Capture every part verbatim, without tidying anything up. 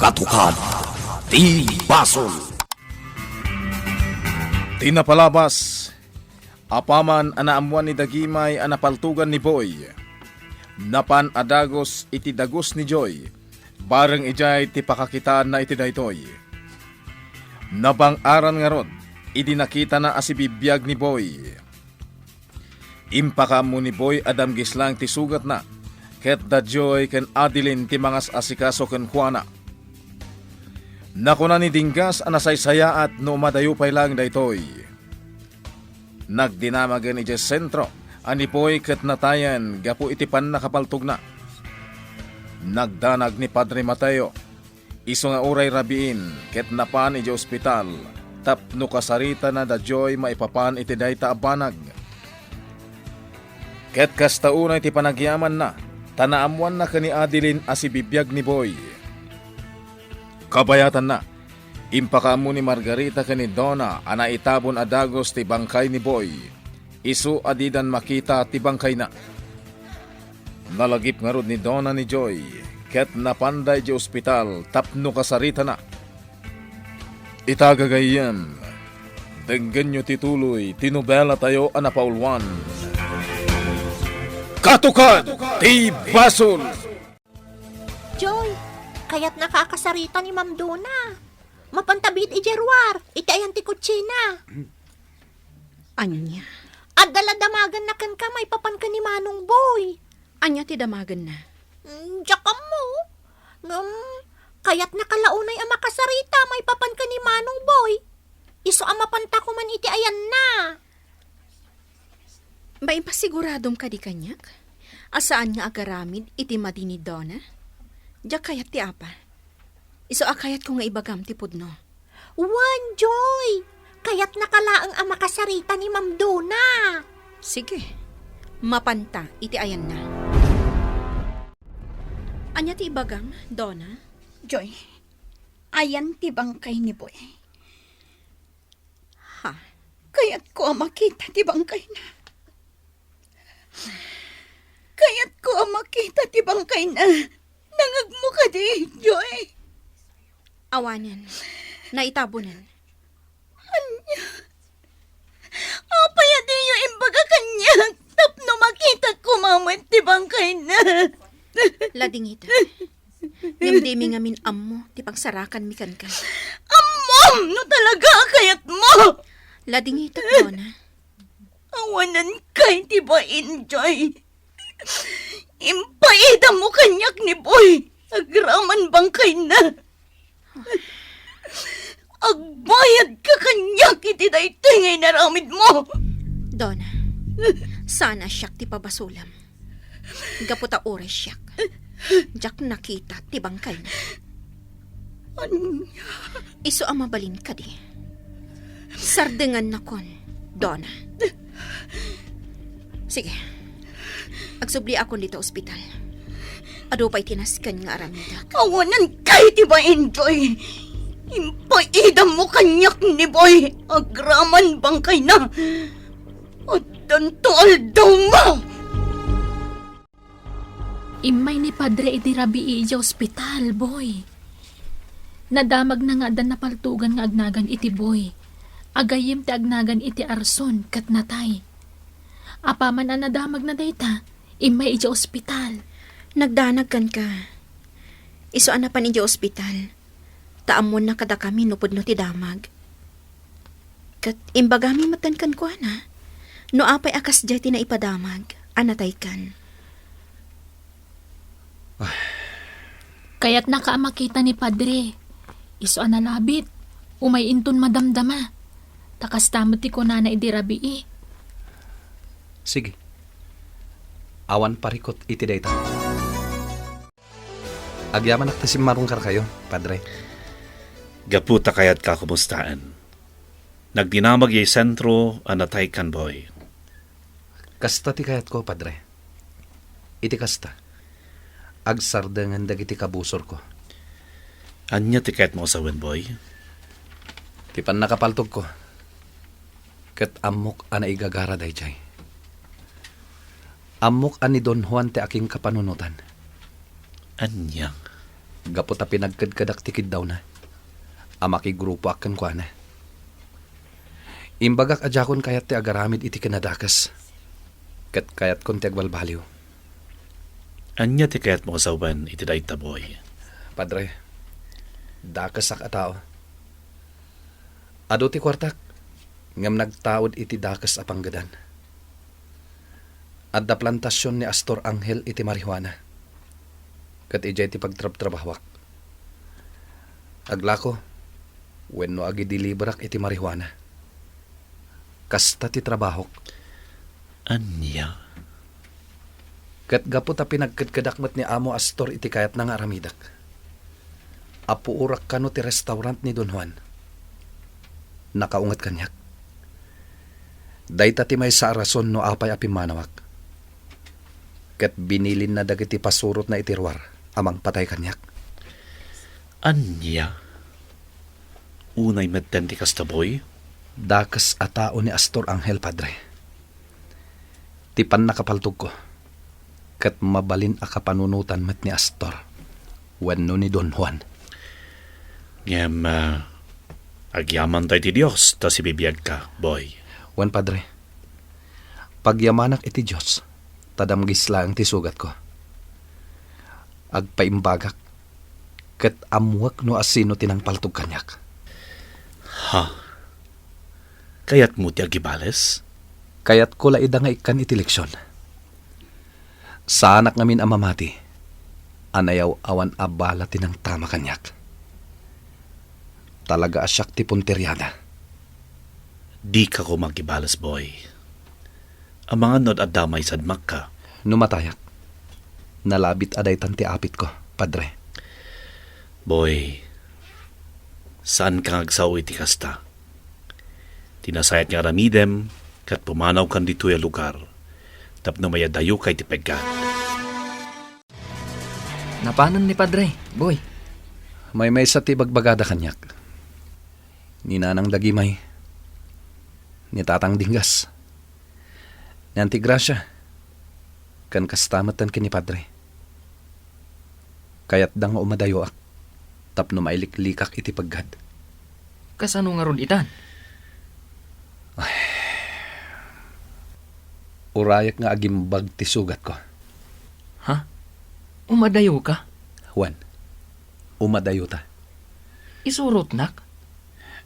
Katukad ti basol. Ti napalabas, apaman a naammuan ni Dagimay a napaltogan ni Boy, napan a dagus iti dagus ni Joy, bareng idiay ti pakakitaanna iti daytoy. Nabang-aran ngarud idi nakitana a sibibiag ni Boy. Impakaammo ni Boy a damgislang ti sugatna, ket da Joy ken Adeline ti mangas-asikaso kenkuana. Nakuna ni Dinggas a nasaysayaat no madayo pay laeng daytoy. Nagdinamagen idiay sentro a ni Boy ket natayen gapu iti pannakapaltogna. Nagdanag ni Padre Mateo. Isu nga uray rabiin ket napan idiay ospital tapno kasaritana da Joy maipapan iti dayta a banag. Ket kasta unay ti panagyamanna, ta naammoanna ken ni Adeline a sibibiag ni Boy. Kabayatanna, impakaammo ni Margarita ken ni Donna a naitabon a dagus ti bangkay ni Boy. Isu a didan makita ti bangkayna. Nalagip ngarud ni Donna ni Joy, ket napanda idiay ospital tapno kasaritana. Ita gagayyem, denggenyo ti tuloy ti nobelatayo a napauluan. Katukad ti basol! Joy, kayatnaka a kasarita ni Ma'am Donna. Mapanta biit idiay ruar, iti ayan ti kotsina. Ania? Adda la damagenna kenka maipapan ken ni Manong Boy. Ania ti damagenna? Mm, diak ammo. Ngem, kayatnaka la unay a makasarita maipapan ken ni Manong Boy. Isu a mapanta koma iti ayanna. Maimpasiguradom kadi kaniak a saan nga agaramid iti madi ni Donna? Diak kayat ti apa. Isu a kayatko nga ibagam ti pudno. Wen, Joy! Kayatnaka laeng a makasarita ni Ma'am Donna. Sige, mapanta iti ayanna. Ania ti ibagam, Donna? Joy, ayan ti bangkay ni Boy. Ha? Kayatko a makita ti bangkayna. Kayatko a makita ti bangkayna. Nangngegmo kadi, Joy? Awanen. Naitabonen. Ania? Apay a diyo imbaga kaniak tapno makitak koma met ti bangkayna? Ladingita. Ngem dimi ngamin ammo ti pagsarakanmi kenka. Ammom no talaga a kayatmo! Ladingitak, Donna. Awanen kay ti bain, Joy. Impaidammo kaniak ni Boy. Agraman bangkayna. Agbayadka kaniak iti daytoy nga inaramidmo. Donna, saan a siak ti pabasolem. Gapu ta uray siak, diak nakita ti bangkayna. Ania? Isu a mabalin kadi. Sardengannakon, Donna. Sige. Agsubliakon dita ospital. Adu pay ti nasken nga aramidak. Awanen kay ti bain, Joy. Impaidammo kaniak ni Boy. Agraman bangkayna. Addanto aldawmo! Immay ni Padre idi rabii idiay ospital, Boy. Nadamagna nga adda napaltogan nga agnagan iti Boy. Agayyem ti agnagan iti arson ket natay. Apaman a nadamagna dayta, immay idiay ospital. Nagdanag kenka. Isu a napan idiay ospital. Ta ammonna kadakami no pudno ti damag. Ket imbagami metten kenkuana no apay a kasdiay ti naipadamag a nataykan. Ay. Kayatnaka a makita ni Padre. Isu a nalabit, umay inton madamdama. Ta kasta met ti kunana idi rabii. Sige. Awan parikut iti dayta. Agyamanak ti simmarong kadakayo, Padre. Gapu ta kayatka a kumustaen. Nagdinamag idiay sentro a nataykan, Boy. Kasta ti kayatko, Padre. Iti kasta, agsardengen dagiti kabusorko. Ania ti kayatmo a sawen, Boy? Ti pannakapaltogko. Ket ammok a naigagara daydiay. Ammok a ni Don Juan ti akingkapanunotan. Ania? gapu ta pinagkedkedak ti kiddawna a makigrupoak kenkuana. Imbagak a diakon kayat ti agaramid iti kinadakes, ket kayatkon ti agbalbaliw. Ania ti kayatmo a sawen iti dayta, Boy? Padre, dakesak a tao. Adu ti kuartak, ngem nagtaud iti dakes a panggedan. Adda plantasion ni Astor Angel iti marijuana, ket idiay ti pagtrabtrabahoak. Aglako wenno agidiliberak iti marijuana. Kasta ti trabahok. Ania? Ket gapu ta pinagkedkedak met ni Amo Astor iti kayatna nga aramidek, apuorak kano ti restaurant ni Don Juan. Nakaunget kaniak. Dayta ti maysa a rason no apay a pimmanawak. Ket binilinna dagiti pasurotna iti ruar a mangpatay kaniak. Ania? Unay metten ti kasta, Boy? Dakes a tao ni Astor Angel, Padre. Ti pannakapaltogko, ket mabalin a kapanunotan met ni Astor wenno ni Don Juan. Ngem, ah, agyamanta iti Dios ta sibibiagka, Boy. Wen, Padre. Pagyamanak iti Dios, ta damgis laeng ti sugatko. Agpaimbagak, ket ammoek no asino ti nangpaltog kaniak. Ha? Kayatmo ti agibales? Kayatko la ida nga ikkan iti leksion. Saanak ngamin a mamati a nayaw-awan a bala ti nangtama kaniak. Talaga a siak ti punteriada. Dika koma agibales, Boy. Amangan no ad-adda maysa a dummakka. No matayak, nalabit a daytan ti apitko, Padre. Boy, saanka nga agsao iti kasta. Ti nasayaat nga aramidem, ket pumanawkan ditoy a lugar tapno mayadayoka iti peggad. Napanen ni Padre, Boy? Maymaysa ti ibagbagada kaniak. Ni Nanang Dagimay, ni Tatang Dinggas, ni Auntie Gracia, ken kasta metten ken ni Padre. Kayatda nga umadayoak tapno mailiklikak iti peggad. Kasano ngarud itan? Ay. Urayek nga agimbag ti sugatko. Ha? Umadayoka? Wen, umadayota. Isurotnak?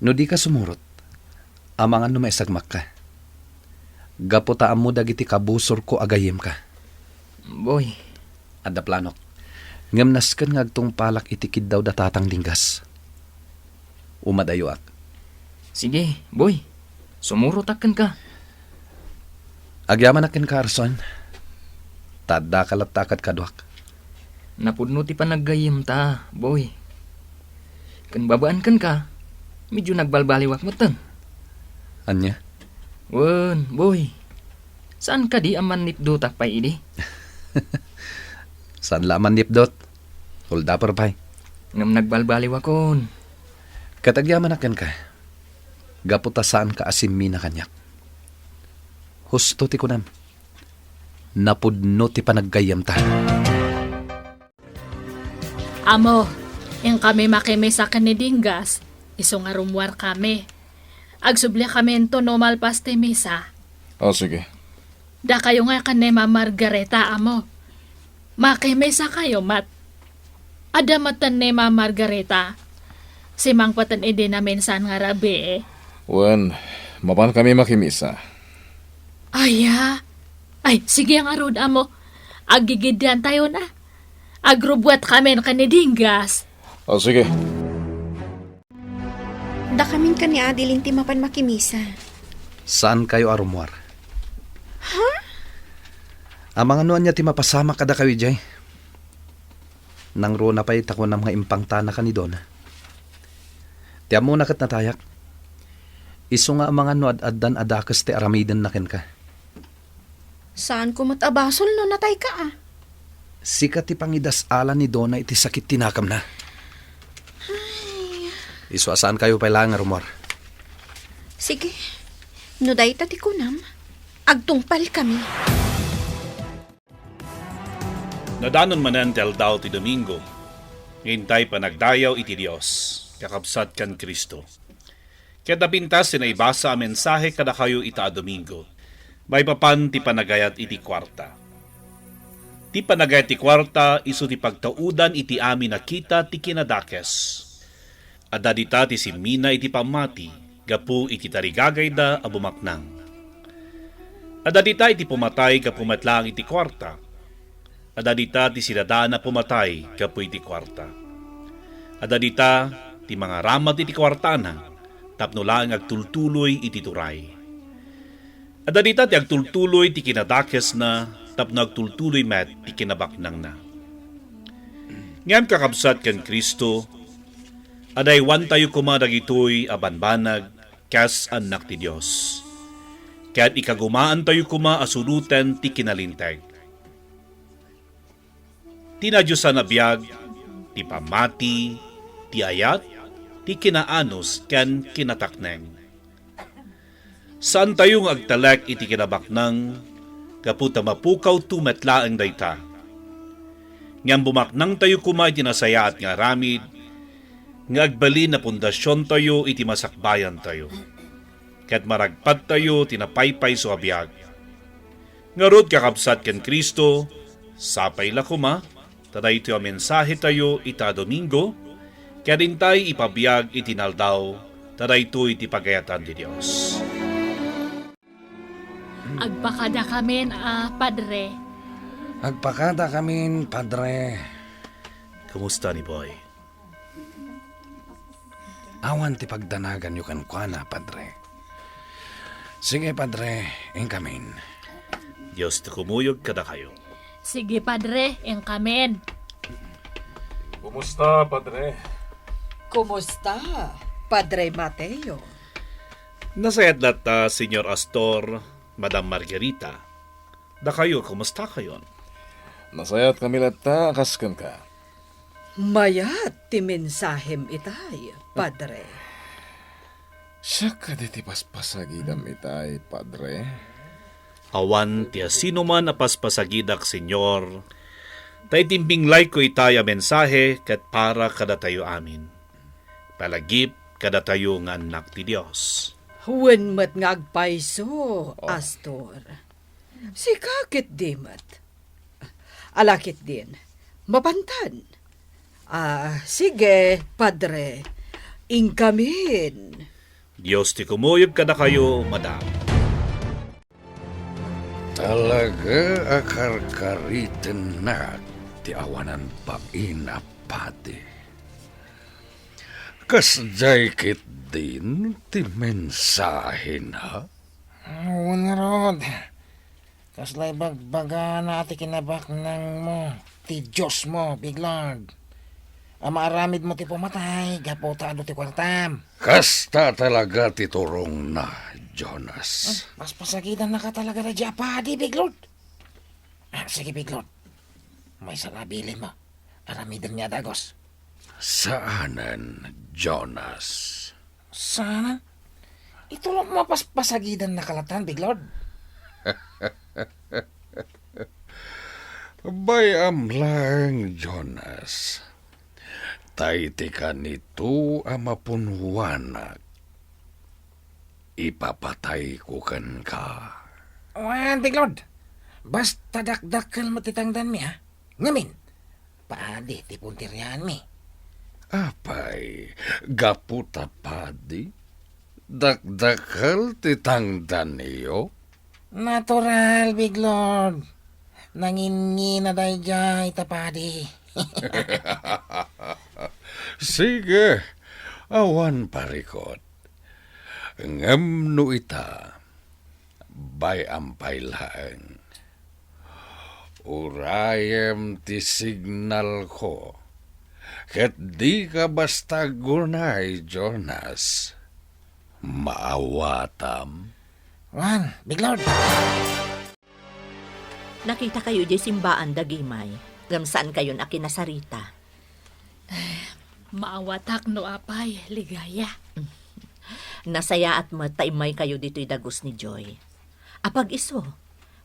No dika sumurot, amangan no maisagmakka. Gapu ta ammo dagiti kabusorko a gayyemka. Boy. Adda planok. Ngem nasken nga agtungpalak iti kiddaw da Tatang Dinggas. Umadayoak. Sige, Boy. Sumurotak kenka. Agyamanak kenka, Arson. Ta addaka latta a kadkaduak. Napudno ti panaggayyemta, Boy. Ken babaen kenka, medyo nagbalbaliwak metten. Ania? Wen, Boy. Saan kadi a mannipdutak pay idi? Saan la a mannipdut? Uldaper pay. Ngem nagbalbaliwakon. Ket agyamanak kenka, gapu ta saanka a simmina kaniak. Husto ti kunam. Napudno ti panaggayyemta. Amo, inkami makimisa ken ni Dinggas, isu nga rummuarkami. Agsubliakami inton no malpas ti misa. O, sige. Dakayo nga ken ni Ma'am Margarita, amo. Makimisakayo met. Adda metten ni Ma'am Margarita. Simangpeten idi naminsan nga rabii. Wen, mapankami makimisa. Aya? Ay, sige ngarud, amo. Aggigiddiantayon a. Agrubbuatkami ken ni Dinggas. O, sige. Dakamin ken ni Adeline ti mapan makimisa. Saankayo a rummuar. Ha? Amangan no ania ti mapasamak kadakayo idiay. Nangruna pay ta kunam nga impangtanaka ni Dona. Ti ammona ket natayak. Isu nga amangan no ad-addan a dakes ti aramidenna kenka. Saanko met a basol no natayka a. Sika ti pangidas-alan ni Dona iti sakit ti nakamna. Ay. Isu a saankayo pay laeng a rummuar. Sige. No dayta ti kunam, agtungpalkami. Nadanon manen ti aldaw ti Domingo. Ngem tay panagdayaw iti Dios, kakabsat ken Cristo. Ket napintas ti naibasa a mensahe kadakayo ita a Domingo, maipapan ti panagayat iti kuarta. Ti panagayat ti kuarta isu ti pagtaudan iti amin a kita ti kinadakes. Adda dita ti simmina iti pammati gapu iti tarigagayda a bumaknang. Adda dita iti pumatay gapu met laeng iti kuarta. Adda dita ti sidadaan a pumatay gapu iti kuarta. Adda dita ti mangaramat iti kuartana tapno laeng agtultuloy iti turay. Adda dita ti agtultuloy ti kinadakesna tapno agtultuloy met ti kinabaknangna. Ngem kakabsat ken Cristo, adaywantayo koma dagitoy a banbanag kas annak ti Dios. Ket ikagumaantayo koma a sudoten ti kinalinteg. Ti nadiosan a biag, ti pammati, ti ayat, ti kinaanus ken kinatakneng. Saantayo nga agtalek iti kinabaknang gapu ta mapukawto met laeng dayta. Ngem bumaknangtayo koma iti nasayaat nga aramid nga agbalin a pundasiontayo iti masakbayantayo. Ket maragpattayo ti napaypayso a biag. Ngarud, kakabsat ken Cristo, sapay la koma ta daytoy a mensahetayo ita a Domingo, ket intay ipabiag iti naldaw ta daytoy ti pagayatan ti Dios. Agpakadakamin a, Padre. Agpakadakamin, Padre. Kumusta ni Boy? Awan ti pagdanaganyo kenkuana, Padre. Sige, Padre, inkamin. Dios ti kumuyog kadakayo. Sige, Padre, inkamin. Kumusta, Padre? Kumusta, Padre Mateo? Nasayaat latta, Señor Astor, Madam Margarita. Dakayo, kumusta kayon? Nasayaat kami latta, kas kenka. Mayat ti mensahem itay, Padre. Siak kadi ti paspasagidam itay, Padre? Awan ti asinoman a paspasagidak, Señor. Ta iti imbinglayko itay a mensahe ket para kadatayo amin. Palagip kadatayo nga annak ti Dios. Wen met nga agpayso, Oh. Astor. Sika ketdi met. Ala ketdin, mapantan. Ah, sige, Padre. Inkamin. Dios ti kumuyog kadakayo, Madam. Talaga a karkaritennak ti awanan bain a padi. Kasdiay ketdin ti mensahena? Wen ngarud, kasla ibagbagana a ti kinabaknangmo ti Diosmo, Biglord. A maaramidmo ti pumatay gapu ta adu ti kuartam. Kasta talaga ti turongna, Jonas. Ah, paspasagidannaka talaga daydiay a padi, Biglord. Ah, sige, Biglord. Maysa la a bilinmo. Aramidem nga dagus. Saanen, Jonas. Saanen? Itulokmo a paspasagidannaka latta, Biglord. Bay-am laeng, Jonas. Ta iti kanito a mapunwanak, ipapatayko kenka. Wen, Biglord. Basta dakdakkel met ti tangdanmi, a? Ngamin, padi ti punterianmi. Apay, gapu ta padi, dakdakkel ti tangdanyo? Natural, Biglord. Nanginnina daydiay ta padi. Sige, awan parikot. Ngem no ita, bay-am pay laeng. Urayem ti signalko, ket dika basta aggunay, Jonas. Maawatam? Wen, Biglord. Nakitakayo diay simbaan da Gimay, ngem saankayon a kinasarita. Maawatak no apay, Ligaya. Nasayaat met ta immaykayo ditoy dagus ni Joy. Apag-isu,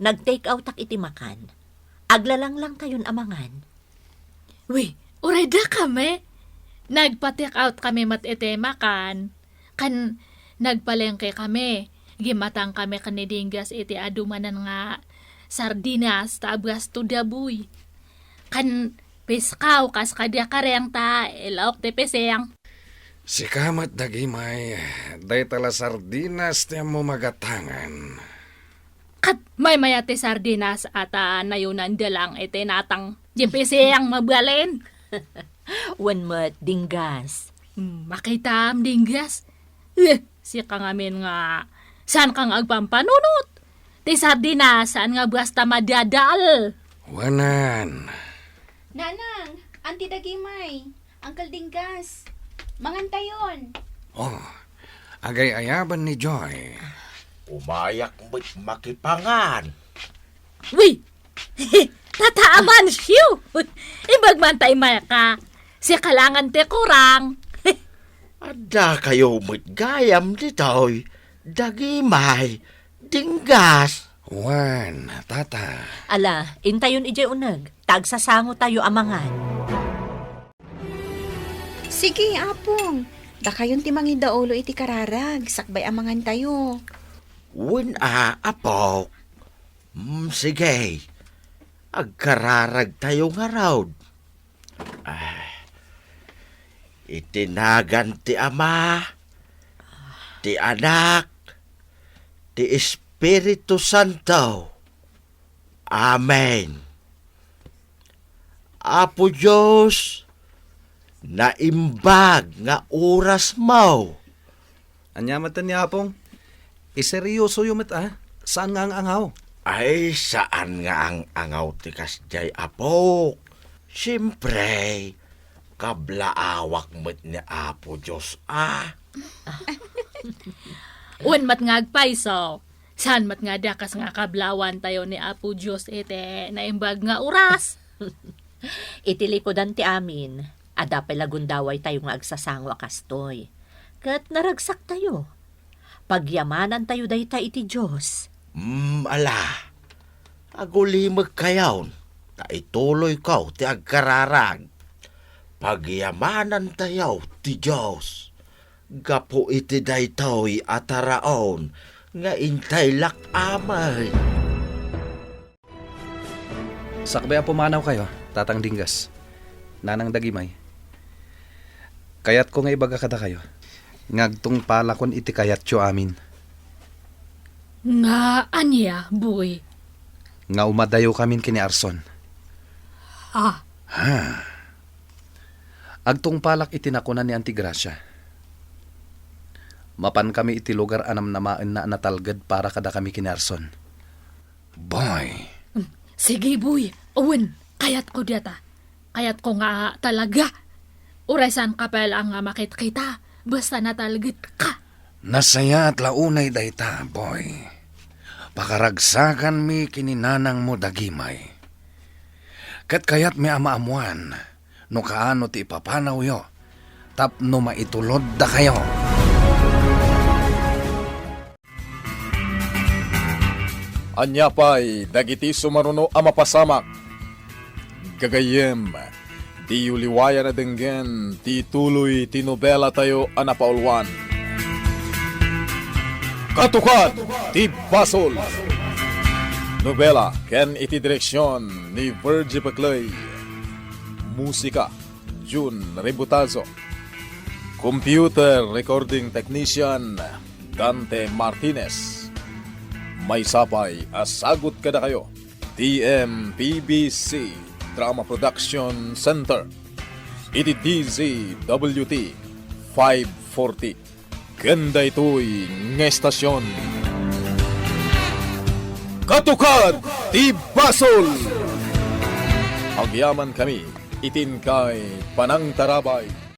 nag-take outak iti makan. Aglalanglangkayon a mangan. Wi, Uray dakami. Nagpa-take out kami met iti makan. Ken nagpalengke kami. Gimmatang kami ken ni Dinggas iti adu manen nga sardinas ta abasto da, Boy. Ken piskaw kas kadi a kareng ta ilaok ti piseng. Sika met, Dagimay, dayta la sardinas ti ammo magatangan. Ket maymayat ti sardinas a ta nayunanda lang iti natang ti piseng mabalin. Wen met, Dinggas. Hmm, makitam, Dinggas. Eh, sika ngamin nga, saan ka nga agpampanunot? Ti sardinas, saan nga basta madadal? Wanan. Nanang, Auntie Dagimay, Uncle Dinggas, mangantayon. Oh, agay-ayaban ni Joy. Umayak met makipangan. Wi! Tata Amancio! Imbag man ta imay ka. Sika langen ti kurang. Adda kayo met gayam ditoy. Dagimay, Dinggas. Wen, tata. Ala, intayon idiay uneg, ta agsasango tayo a mangan. Sige, Apong. Dakayon ti mangidaulo iti kararag, sakbay a mangantayo. Wen a, Apok. Mm, sige. Agkararagtayo ngarud. Ah, iti nagan ti Ama, ti Anak, ti Espiritu Santo. Amen. Apo Dios, naimbag nga orasmo. Ania met ni Apong? Iseryosoyo met, a? Saan nga ang-angaw? Ay, saan nga ang-angaw ti kasdiay, Apok. Siempre, kablaawak met ni Apo Dios, a? Wen met nga agpayso. Saan met nga dakas nga kablawantayo ni Apo Dios iti naimbag nga oras? Iti likudan ti amin, adda pay la gundawaytayo nga agsasango a kastoy. Ket naragsaktayo. Pagyamanantayo dayta iti Dios. Mm, ala. Agulimekkayon, ta ituloyko ti agkararag. Pagyamanantayo ti Dios. Gapu iti daytoy a taraon nga intaylak amin. Sakbay a pumanawkayo, Tatang Dinggas, Nanang Dagimay. Kayatko nga ibaga kadakayo nga agtungpalakon iti kayatyo amin. Nga ania, Boy? Nga umadayo kamin ken ni Arson. Ha? Ha? Agtungpalak iti nakunan ni Auntie Gracia. Mapan kami iti lugar a namnamaenna a natalged para kadakami ken ni Arson. Boy. Mm, sige, Boy. Wen, kayatko dayta. Kayatko nga talaga. Uray saan ka pay la nga makitkita, basta natalgedka. Nasayaat la unay dayta, Boy. Pakaragsakanmi ken ni nanangmo Dagimay. Ket kayatmi a maammoan no kaano ti ipapanawyo tapno maitulod dakayo. Ania pay dagiti sumaruno a mapasamak? Gagayyem, diyo liwayan a denggen ti ituloy ti nobelatayo a napauluan, Katukad ti Basol. Nobela ken iti direksion ni Virgie Peclay. Musika, Jun Ributazo. Computer recording technician, Dante Martinez. Maysa pay a sagut kadakayo ti M P B C Drama Production Center iti D Z W T five forty. Ken daytoy nga estasion, Katukad ti Basol! Agyamankami iti inkay panangtarabay.